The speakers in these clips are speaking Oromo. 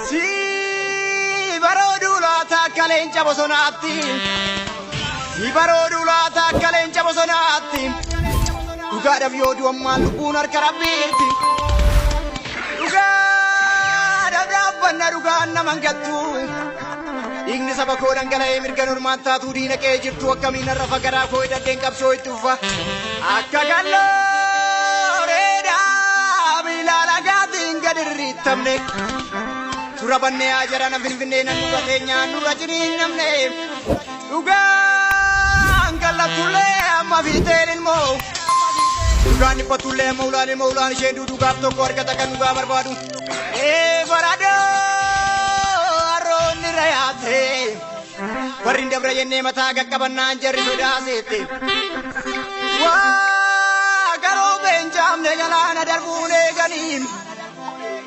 Si barooduu laata akka leenca bosonaatti. Si barooduu laata akka leenca bosonaatti. Dhugaadhaaf yoo du'ammaan lubbuun harka rabbiitti. Dhugaadhaaf dhaabbanna dhugaan nama hin gattu. Dhiigni saba koo dhangala'ee mirga normaan taatuu diina qe'ee jirtu akkamiin har'a fagaraa koo hidhadheen qabsoo itti ufa. Akka gallooreedhaa miila lagaatiin gad irriittamne. Tura bannee haa jarana finfinnee nan dhuga teenyaan nurra ciniinnamne. Dhugaan kallatullee amma fiixeen ilmoo. Dhugaan dhiphatullee amma ulaan ilmoo ulaan isheen duudugaaf tokko argata kan dhugaa barbaadu. Ee baradoo harroonni rayaate. Warri dabra jennee mataa qaqqabannaan jarri sodaaseette. Waa garuu beenjaamne galaana darbuun eeganiin.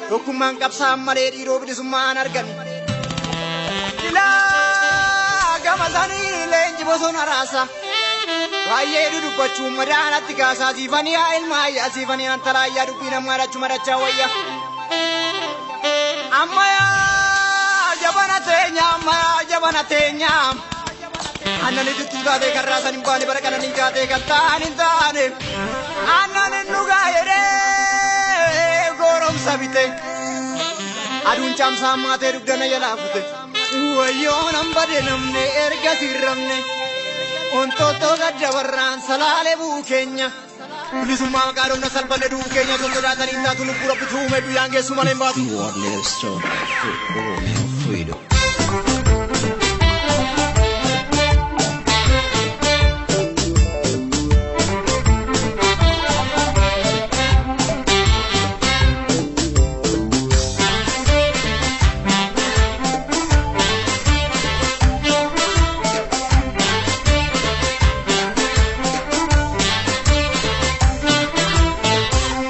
Tokkummaan qabsaan malee dhiiroo bilisummaan argan. Ilaa gama sanii leenji bosona raasa. Baay'ee dudubbachuun madaanatti kaasaa siifanii haa ilma ayyaa siifanii antala ayyaa dubbii namaa dhachuu madachaa wayya. Amma yaa jabana teenya amma yaa jabana teenya. Aannan itittuu taatee kan raasan hin baane bara kananii taatee kan ta'an hin taane. Aannan hin dhugaa jedhee goromsa bite. Aduun caamsaa maatee dugdana jalaa fute. Wayyoo nan bade namne erga sirramne. Ontottoo gadda warraan salaalee bu'u keenya. Bilisummaa maqaa dhumna salphanne du'u keenya osoo sodaatanii taatu lubbuu rabbitu uume guyyaan geessu malee hin baatu. You are the story for Oromia freedom.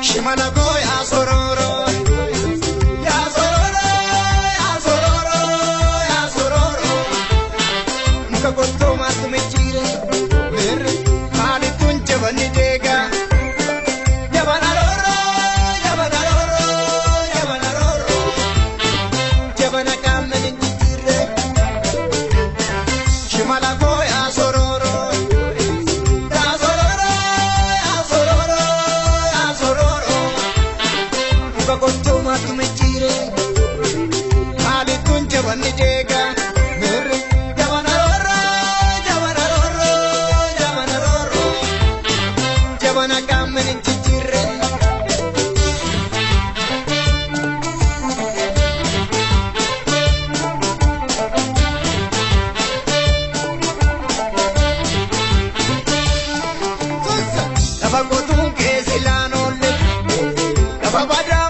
Shimala koo yaa sororo. Yaa sororo, yaa sororo, yaa sororo. Muka gottoo maaltu mijjiire? Mirri maalittuun jabanni deega? Jabana rooroo, jabana rooroo, jabana rooroo. Jabana qaamni hin jijjiirre. Shimala koo yaa sororo. Yaa sororo, yaa sororo, yaa sororo. Muka gottoo maaltu mijjiire? Maalittuun jabanni deega? Mirri jabana rooroo, jabana rooroo, jabana rooroo. Jabana qaamni hin jijjiirre. Lafa qotuun keessa ilaan oolle. Lafa badaa